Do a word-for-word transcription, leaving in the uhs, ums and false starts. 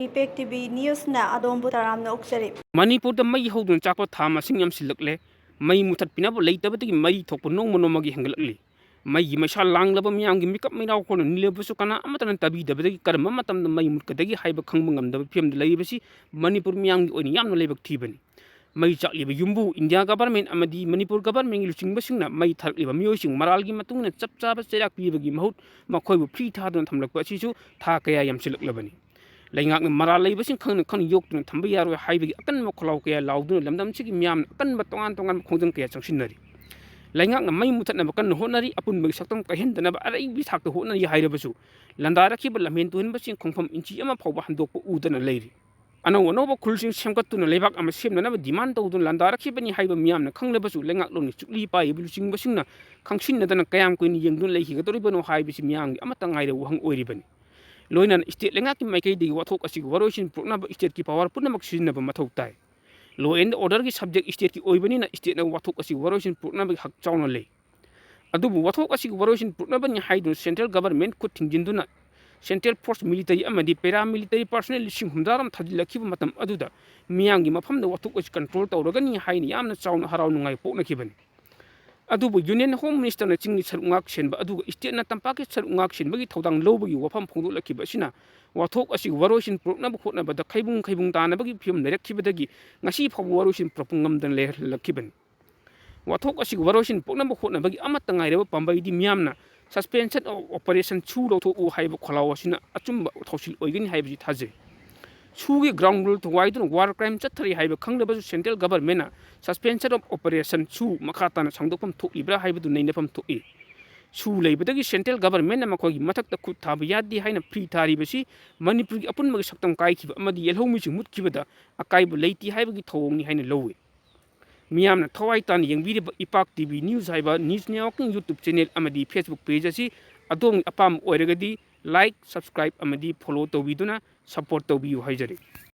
Impact T V ꯅ꯭ꯌꯨꯁꯅ ꯑꯗꯣꯝꯕꯨ ꯇꯔꯥꯝꯅ ꯑꯣꯛꯆꯔꯤ꯫ ꯃꯅꯤꯄꯨꯔꯗ ꯃꯩ ꯍꯧꯗꯨꯅ ꯆꯥꯛꯄ ꯊꯥ ꯃꯁꯤꯡ ꯌꯥꯝꯁꯤꯜꯂꯛꯂꯦ꯫ ꯃꯩ ꯃꯨꯊꯠꯄꯤꯅꯕ ꯂꯩꯇꯕꯗꯒꯤ ꯃꯔꯤ ꯊꯣꯛꯄ ꯅꯣꯡꯃ ꯅꯣꯡꯃꯒꯤ ꯍꯦꯟꯒꯠꯂꯛꯂꯤ꯫ ꯃꯩꯒꯤ ꯃꯩꯁꯥ ꯂꯥꯡꯂꯕ ꯃꯤꯌꯥꯝꯒꯤ ꯃꯤꯀꯞ ꯃꯩꯔꯥꯎ ꯈꯣꯟꯅ ꯅꯤꯜꯂꯕꯁꯨ ꯀꯅꯥ ꯑꯃꯠꯇꯅ ꯇꯥꯕꯤꯗꯕꯗꯒꯤ ꯀꯔꯝꯕ ꯃꯇꯝꯗ ꯃꯩ ꯃꯨꯠꯀꯗꯒꯦ ꯍꯥꯏꯕ ꯈꯪꯕ ꯉꯝꯗꯕ ꯐꯤꯕꯝꯗ ꯂꯩꯔꯤꯕꯁꯤ ꯃꯅꯤꯄꯨꯔ ꯃꯤꯌꯥꯝꯒꯤ ꯑꯣꯏꯅ ꯌꯥꯝꯅ ꯂꯥꯏꯕꯛ ꯊꯤꯕꯅꯤ꯫ ꯃꯩ ꯆꯥꯛꯂꯤꯕ ꯌꯨꯝꯕꯨ, ꯏꯟꯗꯤꯌꯥ ꯒꯚꯔꯟꯃꯦꯟꯠ ꯑꯃꯗꯤ ꯃꯅꯤꯄꯨꯔ ꯒꯚꯔꯟꯃꯦꯟꯠꯀꯤ ꯂꯨꯆꯤꯡꯕꯁꯤꯡꯅ ꯃꯩ ꯊꯥꯔꯛꯂꯤꯕ ꯃꯤꯑꯣꯏꯁꯤꯡ ꯃꯔꯥꯜꯒꯤ ꯃꯇꯨꯡ ꯏꯟꯅ ꯆꯞ ꯆꯥꯕ ꯆꯩꯔꯥꯛ ꯄꯤꯕꯒꯤ ꯃꯍꯨꯠ ꯃꯈꯣꯏꯕꯨ ꯐ꯭ꯔꯤ ꯊꯥꯗꯨꯅ ꯊꯝꯂꯛꯄ ꯑꯁꯤꯁꯨ ꯊꯥ ꯀꯌꯥ ꯌꯥꯝꯁꯤꯜꯂꯛꯂꯕꯅꯤ꯫ ꯂꯩꯉꯥꯛꯅ ꯃꯔꯥꯜ ꯂꯩꯕꯁꯤꯡ ꯈꯪꯅ ꯈꯪꯅ ꯌꯣꯛꯇꯨꯅ ꯊꯝꯕ ꯌꯥꯔꯣꯏ ꯍꯥꯏꯕꯒꯤ ꯑꯀꯟꯕ ꯈꯣꯜꯂꯥꯎ ꯀꯌꯥ ꯂꯥꯎꯗꯨꯅ ꯂꯝꯗꯝꯁꯤꯒꯤ ꯃꯤꯌꯥꯝꯅ ꯑꯀꯟꯕ ꯇꯣꯉꯥꯟ ꯇꯣꯉꯥꯟꯕ ꯈꯣꯡꯖꯪ ꯀꯌꯥ ꯆꯪꯁꯤꯟꯅꯔꯤ꯫ ꯂꯩꯉꯥꯛꯅ ꯃꯩ ꯃꯨꯊꯠꯅꯕ ꯀꯟꯅ ꯍꯣꯠꯅꯔꯤ꯫ ꯑꯄꯨꯟꯕꯒꯤ ꯁꯛꯇꯝ ꯀꯥꯏꯍꯟꯗꯅꯕ ꯑꯔꯩꯕꯤ ꯊꯥꯛꯇ ꯍꯣꯠꯅꯔꯤ ꯍꯥꯏꯔꯕꯁꯨ ꯂꯥꯟꯗꯥꯔꯛꯈꯤꯕ ꯂꯝꯍꯦꯟ ꯇꯨꯍꯟꯕꯁꯤꯡ ꯈꯣꯡꯐꯝ ꯏꯟꯆꯤ ꯑꯃ ꯐꯥꯎꯕ ꯍꯟꯗꯣꯛꯄ ꯎꯗꯅ ꯂꯩꯔꯤ꯫ ꯑꯅꯧ ꯑꯅꯧꯕ ꯈꯨꯜꯁꯤꯡ ꯁꯦꯝꯒꯠꯇꯨꯅ ꯂꯩꯕꯥꯛ ꯑꯃ ꯁꯦꯝꯅꯅꯕ ꯗꯤꯃꯥꯟ ꯇꯧꯗꯨꯅ ꯂꯥꯟꯗꯥꯔꯛꯈꯤꯕꯅꯤ ꯍꯥꯏꯕ ꯃꯤꯌꯥꯝꯅ ꯈꯪꯂꯕꯁꯨ ꯂꯩꯉꯥꯛꯂꯣꯟꯒꯤ ꯆꯨꯛꯂꯤ ꯄꯥꯏꯔꯤꯕ ꯂꯨꯆꯤꯡꯕꯁꯤꯡꯅ ꯈꯪꯁꯤꯟꯅꯗꯅ ꯀꯌꯥꯝ ꯀꯨꯏꯅ ꯌꯦꯡꯗꯨꯅ ꯂꯩꯈꯤꯒꯗꯧꯔꯤꯕꯅꯣ ꯍꯥꯏꯕꯁꯤ ꯃꯤꯌꯥꯝꯒꯤ ꯑꯃꯠꯇ ꯉꯥꯏꯔꯕ ꯋꯥꯍꯪ ꯑꯣꯏꯔꯤꯕꯅꯤ꯫ ꯂꯣꯏꯅꯅ ꯁ꯭ꯇꯦꯠ ꯂꯩꯉꯥꯛꯀꯤ ꯃꯥꯏꯀꯩꯗꯒꯤ ꯋꯥꯊꯣꯛ ꯑꯁꯤꯒꯤ ꯋꯥꯔꯣꯏꯁꯤꯟ ꯄꯨꯔꯛꯅꯕ ꯁ꯭ꯇꯦꯠꯀꯤ ꯄꯥꯋꯔ ꯄꯨꯝꯅꯃꯛ ꯁꯤꯖꯤꯟꯅꯕ ꯃꯊꯧ ꯇꯥꯏ꯫ ꯂꯣ ꯑꯦꯟ ꯑꯣꯔꯗꯔꯒꯤ ꯁꯕꯖꯦꯛ ꯁ꯭ꯇꯦꯠꯀꯤ ꯑꯣꯏꯕꯅꯤꯅ ꯁ꯭ꯇꯦꯠꯅ ꯋꯥꯊꯣꯛ ꯑꯁꯤꯒꯤ ꯋꯥꯔꯣꯏꯁꯤꯟ ꯄꯨꯔꯛꯅꯕꯒꯤ ꯍꯛ ꯆꯥꯎꯅ ꯂꯩ꯫ ꯑꯗꯨꯕꯨ ꯋꯥꯊꯣꯛ ꯑꯁꯤꯒꯤ ꯋꯥꯔꯣꯏꯁꯤꯟ ꯄꯨꯔꯛꯅꯕꯅꯤ ꯍꯥꯏꯗꯨꯅ ꯁꯦꯟꯇ꯭ꯔꯦꯜ ꯒꯚꯔꯟꯃꯦꯟꯠ ꯈꯨꯠ ꯊꯤꯡꯖꯤꯟꯗꯨꯅ ꯁꯦꯟꯇ꯭ꯔꯦꯜ ꯐꯣꯔꯁ, ꯃꯤꯂꯤꯇꯔꯤ ꯑꯃꯗꯤ ꯄꯦꯔꯥ ꯃꯤꯂꯤꯇꯔꯤ ꯄꯥꯔꯁꯣꯅꯦꯜ ꯂꯤꯁꯤꯡ ꯍꯨꯝꯗ꯭ꯔꯥ ꯔꯣꯝ ꯊꯥꯖꯤꯜꯂꯛꯈꯤꯕ ꯃꯇꯝ ꯑꯗꯨꯗ ꯃꯤꯌꯥꯝꯒꯤ ꯃꯐꯝꯗ ꯋꯥꯊꯣꯛ ꯑꯁꯤ ꯀꯟꯇ꯭ꯔꯣꯜ ꯇꯧꯔꯒꯅꯤ ꯍꯥꯏꯅ ꯌꯥꯝꯅ ꯆꯥꯎꯅ ꯍꯔꯥꯎ ꯅꯨꯡꯉꯥꯏ ꯄꯣꯛꯅꯈꯤꯕꯅꯤ꯫ ꯑꯗꯨꯕꯨ ꯌꯨꯅꯤꯌꯟ ꯍꯣꯝ ꯃꯤꯅꯤꯁꯇꯔꯅ ꯆꯤꯡꯒꯤ ꯁꯔꯨꯛ ꯉꯥꯛ ꯁꯦꯟꯕ ꯑꯗꯨꯒ ꯁ꯭ꯇꯦꯠꯅ ꯇꯝꯄꯥꯛꯀꯤ ꯁꯔꯨꯛ ꯉꯥꯛ ꯁꯦꯟꯕꯒꯤ ꯊꯧꯗꯥꯡ ꯂꯧꯕꯒꯤ ꯋꯥꯐꯝ ꯐꯣꯡꯗꯣꯛꯂꯛꯈꯤꯕ ꯑꯁꯤꯅ ꯋꯥꯊꯣꯛ ꯑꯁꯤ ꯋꯥꯔꯣꯏꯁꯤꯟ ꯄꯨꯔꯛꯅꯕ ꯍꯣꯠꯅꯕꯗ ꯈꯩꯕꯨꯡ ꯈꯩꯕꯨꯡ ꯇꯥꯅꯕꯒꯤ ꯐꯤꯕꯝ ꯂꯩꯔꯛꯈꯤꯕꯗꯒꯤ ꯉꯁꯤ ꯐꯥꯎꯕ ꯋꯥꯔꯣꯏꯁꯤꯟ ꯄꯨꯔꯛꯄ ꯉꯝꯗꯅ ꯂꯩꯍꯜꯂꯛꯈꯤꯕꯅꯤ꯫ ꯋꯥꯊꯣꯛ ꯑꯁꯤꯒꯤ ꯋꯥꯔꯣꯏꯁꯤꯟ ꯄꯨꯔꯛꯅꯕ ꯍꯣꯠꯅꯕꯒꯤ ꯑꯃꯠꯇ ꯉꯥꯏꯔꯕ ꯄꯥꯝꯕꯩꯗꯤ ꯃꯤꯌꯥꯝꯅ Suspension of Operation ꯁꯨ ꯂꯧꯊꯣꯛꯎ ꯍꯥꯏꯕ ꯈꯣꯜꯂꯥꯎ ꯑꯁꯤꯅ ꯑꯆꯨꯝꯕ ꯊꯧꯁꯤꯜ ꯑꯣꯏꯒꯅꯤ ꯍꯥꯏꯕꯁꯤ ꯊꯥꯖꯩ꯫ ꯁꯨꯒꯤ ꯒ꯭ꯔꯥꯎꯟ ꯔꯨꯜ ꯊꯨꯒꯥꯏꯗꯨꯅ ꯋꯥꯔ ꯀ꯭ꯔꯥꯏꯝ ꯆꯠꯊꯔꯤ ꯍꯥꯏꯕ ꯈꯪꯂꯕꯁꯨ ꯁꯦꯟꯇ꯭ꯔꯦꯜ ꯒꯚꯔꯟꯃꯦꯟꯠꯅ Suspension of Operation ꯁꯨ ꯃꯈꯥ ꯇꯥꯅ ꯁꯥꯡꯗꯣꯛꯐꯝ ꯊꯣꯛꯂꯤꯕ꯭ꯔꯥ ꯍꯥꯏꯕꯗꯨ ꯅꯩꯅꯐꯝ ꯊꯣꯛꯏ꯫ ꯁꯨ ꯂꯩꯕꯗꯒꯤ ꯁꯦꯟꯇ꯭ꯔꯦꯜ ꯒꯚꯔꯟꯃꯦꯟꯠꯅ ꯃꯈꯣꯏꯒꯤ ꯃꯊꯛꯇ ꯈꯨꯠ ꯊꯥꯕ ꯌꯥꯗꯦ ꯍꯥꯏꯅ ꯐ꯭ꯔꯤ ꯊꯥꯔꯤꯕꯁꯤ ꯃꯅꯤꯄꯨꯔꯒꯤ ꯑꯄꯨꯟꯕꯒꯤ ꯁꯛꯇꯝ ꯀꯥꯏꯈꯤꯕ ꯑꯃꯗꯤ ꯌꯦꯜꯍꯧꯃꯤꯁꯤꯡ ꯃꯨꯠꯈꯤꯕꯗ ꯑꯀꯥꯏꯕ ꯂꯩꯇꯦ ꯍꯥꯏꯕꯒꯤ ꯊꯧꯑꯣꯡꯅꯤ ꯍꯥꯏꯅ ꯂꯧꯏ꯫ ꯃꯤꯌꯥꯝꯅ ꯊꯋꯥꯏ ꯇꯥꯅ ꯌꯦꯡꯕꯤꯔꯤꯕ ꯏꯄꯥꯛ ꯇꯤ ꯚꯤ ꯅ꯭ꯌꯨꯁ ꯍꯥꯏꯕ ꯅ꯭ꯌꯨꯁ ꯅꯦꯠꯋꯥꯔꯛꯀꯤꯡ ꯌꯨꯇ꯭ꯌꯨꯕ ꯆꯦꯅꯦꯜ ꯑꯃꯗꯤ ꯐꯦꯁꯕꯨꯛ ꯄꯦꯖ ꯑꯁꯤ ꯑꯗꯣꯝꯒꯤ ꯑꯄꯥꯝꯕ ꯑꯣꯏꯔꯒꯗꯤ ꯂꯥꯏꯛ, ꯁꯕꯁꯀ꯭ꯔꯥꯏꯕ ꯑꯃꯗꯤ ꯐꯣꯂꯣ ꯇꯧꯕꯤꯗꯨꯅ ꯁꯄꯣꯔꯠ ꯇꯧꯕꯤꯌꯨ ꯍꯥꯏꯖꯔꯤ꯫